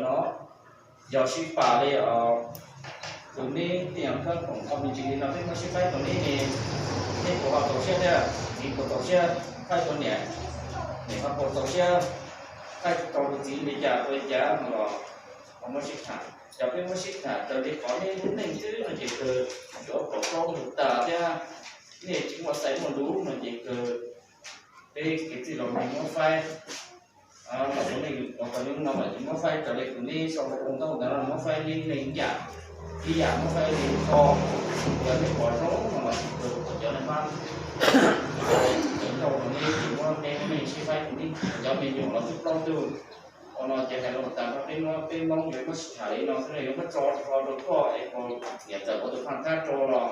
no, yog sib pab li os. Tus neb tij yam khab khoom qhov me ntsis li no peb muab sib faib tus neb ne, neb puas ho txaus siab thiab, neb puas txaus siab faib tus niam, niam ho puas txaus siab faib tau tus txiv li cas ua li cas no los ho muab sib tham. Cov peb muab sib tham raws li qhov neb lub neej xwb no ces kawg yuav pom plaub ntug tas thiab, nej tsis muaj xaiv muaj lus no ces kawg peb kwv tij los neeg muab faib. Los tus neeg los qhov nyob no mas muab faib raws li tus neb sau ua ntau ntawd no muab faib li neeg yam, ib yam muab faib li kho, yog nej pom zoo no los tsis kawg kom cov neeg hmab cov nrauj rau neb ces muab neb lub neej sib faib tus neb cov me nyuam los twb plaub tug. Qhov no ces hais los tas no peb muab peb Hmoob yuav muab sib tham li no xwb no yuav muab tso rau koj es niam ntxawm ua tus phaj thab rau los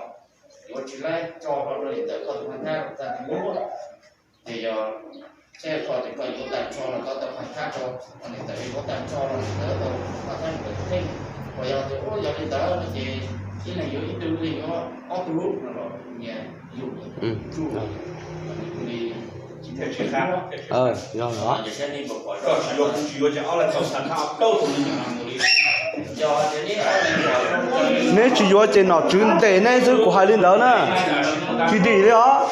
yuav tsis laib tso rau niam ntxawm koj tus phaj thab rau tag tus lub. Ces yog seb koj tias koj yuav tag nrho los koj tau phaj thab rau, niam ntxawm yuav tag nrho los niam ntxawm tau phaj thab niam ntxawm tus kheej. Uas yog tias ua yog li ntawd no ces ib leeg yuav ib tug, ib leeg yuav ob tug no los nyias yug tsuj li tsis muaj tsis qab. Neb tsis yuav ces nom tswv ntes neb xwb, kuv hais li ntawd na. Tsis dim li os.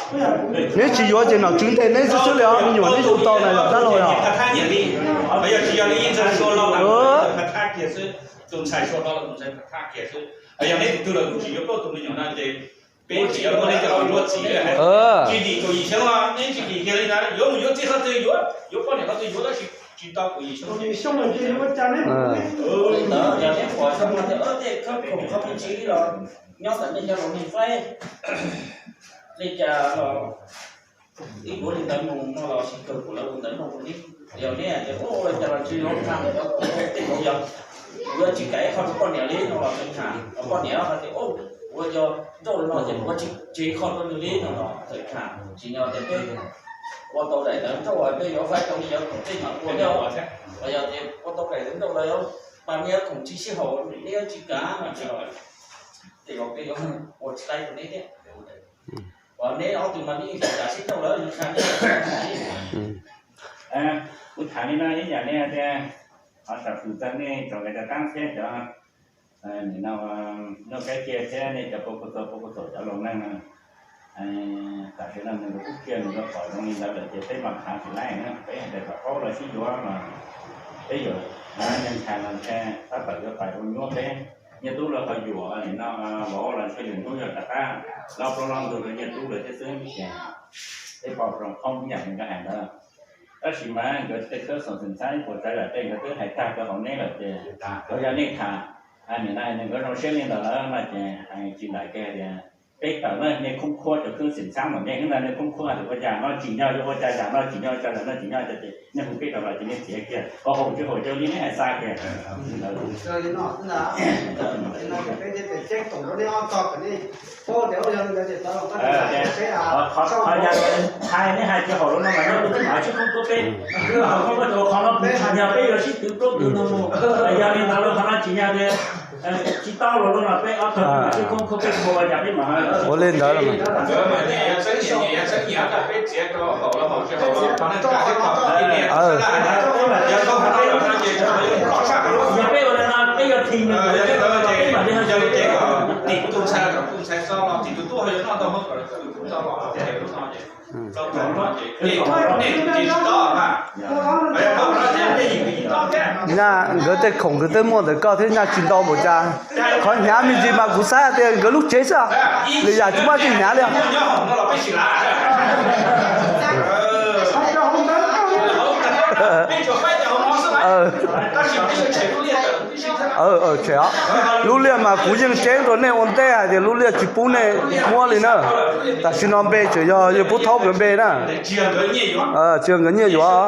Neb tsis yuav ces nom tswv ntes neb xwb xwb li os, me nyuam neb yug tau na yog dab laug yog. Tus ntxhais suav no tus ntxhais phav thab kiag xwb. Yog neb tus twg los kuj tsis yuav plaub tus me nyuam no ces peb tsis yuav muab neb coj los yuav txiv. Tsis dim kaum yim xyoo los neb tsis dim kiag li ntawd, yuav mus yuav txiv qhov twg yuav, yuav poj niam qhov twg yuav tab sis tsis tau kaum yim xyoo. Yog neb pom zoo no tias tej khab khoom qhov me ntsis los nyob ntawm nej cov laus neeg faib li cas los ib puas li ntawd mus no los sib kawg kuv lawv ua ntawd no kuv neb. Yog neb hais tias ua li cas los tsis yuav tag, tej zaum yog kuv yuav tsis kam ib qho rau poj niam li no los txawm tham, poj niam hais tias ua yog nrauj li no ces kuv yuav tsis tseg ib qho rau nws li no los txawm tham. Tsim nyog tias peb ua tau daim ntawv nrauj peb yuav faib tau li cov khoom tej no ua thiab. Los yog tias ua tau daim ntawv nrauj los yuav pab neb khoom tsis sib haum, neb yuav tsis kam no ces los tej zaum peb yuav ua tsis laib rau neb thiab. Uas neb ob tug mas neb yeej tsis kam sib nrauj lawm, nws qha neb. Kuv tham li no ib yam li tias, qhov sam xum txog nej tsoom nkawd cov taab thiab cov, nim no, Nuj Kaib Cia thiab nej cov pab kuv txog pab kuv txog cov laus neeg no, tam sim no nws kuj qhia nws los pom zoo li ntawd lawm ces peb mam khav tsis laib na, peb hais tias kom paub los sib yuav mas peb yuav, Nyiaj Ntxhais los ntshe tab tom yuav pais ua nyuaj peb, Nyiaj Tub los ho yuam nim no, Vauv los ntshe lwm hnub yog rov qab loj plaub loj ntug rau Nyiaj Tub lawm thiab xwb ces peb pom zoo qhoob ib yam li nkawd hais ntawd. Tab sis mas nkawd tej khawb xoom xeem ntxhab ib puas tsav yam tej nkawd twb hais tag rau hauv neb lawm ces, yog nej tham, nim no nkawd zoo siab li ntawd lawm no ces hais tsis ntaim kiag tias peb tawm na, nej khoob khuab cov khwb xeem ntxhab mas nej ntag, nej khoob khuab hais tias ua cas no tsim nyog yuav ua cas, yam no tsim nyog ua cas, yam no tsim nyog ua cas ces nej hu peb rov los ces nej txiav kiag, qhov haum tsis haum ces nej hais xa kiag. Qhov yog hais nej hais tsis haum lawm no mas nyob rau peb mam sib khoob khuab peb, qhov no tsim nyog peb yuav sib twv plaub twv ntug mus, yog li ntawd los qhov no tsim nyog tias tsis tau los no peb ob tug mam sib khoob khuab peb ua cas peb mam ua li ntawd. Yog peb ua li no peb yuav thim nws, peb mam li ho Nyaj nkawd tej khoom nkawd twb muaj ntawm koj thiab, nyaj tsis ntau npaum cas. Qhov hnyav me ntsis mas kuv xav tias nkawd lub tsev xwb, lwm yam tsis muaj tsis hnyav li. Tshem os, lub liaj mas kuv yeej tseeb rau nej ua ntej hais tias lub liaj tsis pub nej muab li na. Tam sim no npe tseem yog yawg Pub Thaub nkawd npe na. Tsis yog nkawd nyiaj yuav.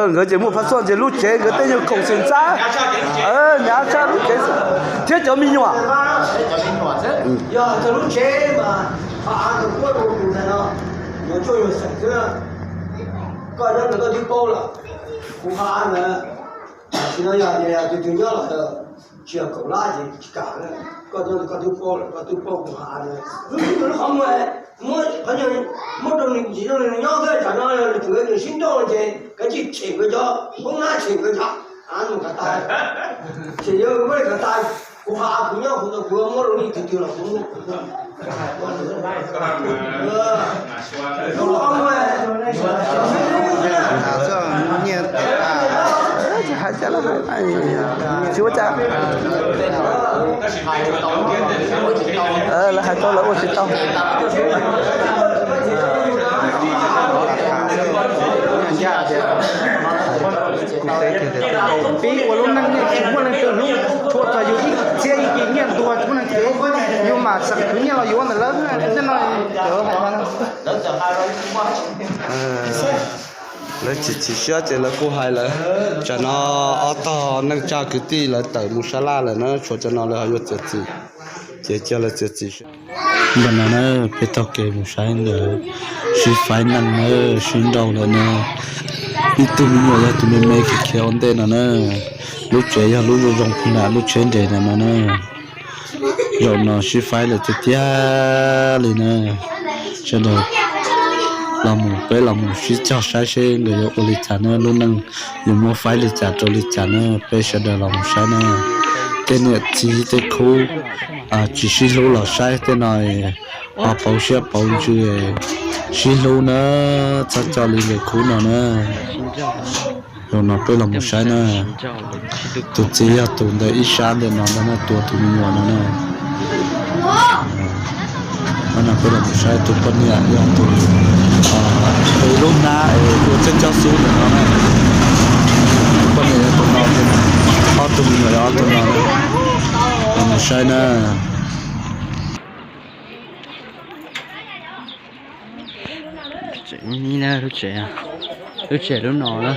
Nkawd ces muaj phaj xuaj ntses lub tsev, nkawd tej nyuag khoom xwm txab, hnyav tshaj lub tsev thiab cov me nyuam. Yog cov lub tsev mas ha av ntawd kuab rau kuv ntag no, yuav tshuaj yuav xeem xwb. Koj nyob ntawd koj twb paub lawm, kuv ha av ntawd, tam sim no yog tus twg nyob los tsis yog kaum lab ces tsis kam na. Koj nyob ntawd koj twb paub lawm, koj twb paub kuv ha av ntawd lub qhov muag. Muab, muab rau nws, tsis rau nws nyob xwb, tsam no nws tseem sib nrauj ces kav tsij tshem nkawd cov, poob nab tshem nkawd cov, mus kom tas. Ces yog muab kom tas, kuv qhia kuv nyob kuv, kuv muab rau nej tus twg los kuv muab. Nyiaj tsis hais, tsis ua cas. Lawv hais tau lawv ua tsis tau. Peb ua lub neej nej tsis muaj leej twg hlub, tsuas txog yus ib txhiab ib kis nyiaj ntuag tsis muaj leej twg, yus mam xeem khwv nyiaj los yuav ntawm lawv. Lawv tsis txim siab ces lawv kuj hais lawm. Tsam no ob tog neej tsa kwv tij lawv tawm mus sab laj lawm na, tshuav cov no lawv ho yuav txiav txim, ces cia lawv txiav txim. Ntawm no na, peb taug kev mus saib ntawd, sib faib neeg na, sib nrauj lawm na. Ib tug me nyuam yog tus me me khiav khiav ua ntej no na. Lub tsev yog lub zoo zoo pug nam lub tsheb nres ntawm no na. Zaum no sib faib lawm tiag tiag li na. Sawv daws los mus, peb los mus sib cog saib seb nkawd yuav ua li cas na, lub neej yuav muab faib li cas rau li cas na, peb sawv daws los mus saib na. Tej niam txiv tej khub tsis sib hlub los saib tej no ho pauv siab pauv ntsws, sib hlub na, txhob coj li nkawd khub no na. Zaum no peb los mus saib na. Tus txiv yog tus ntawm ib sab ntawm no ntag na, tua tus me nyuam no na. Hnub no peb los mus saib tus poj niam yog tus ua lub hnab es ua coj coj xub ntawm no na. Tus poj niam yog tus no, ob tug me nyuam yog ob tug no na. Los mus saib na. Tseem ib na lub tsev, lub tsev lub no na.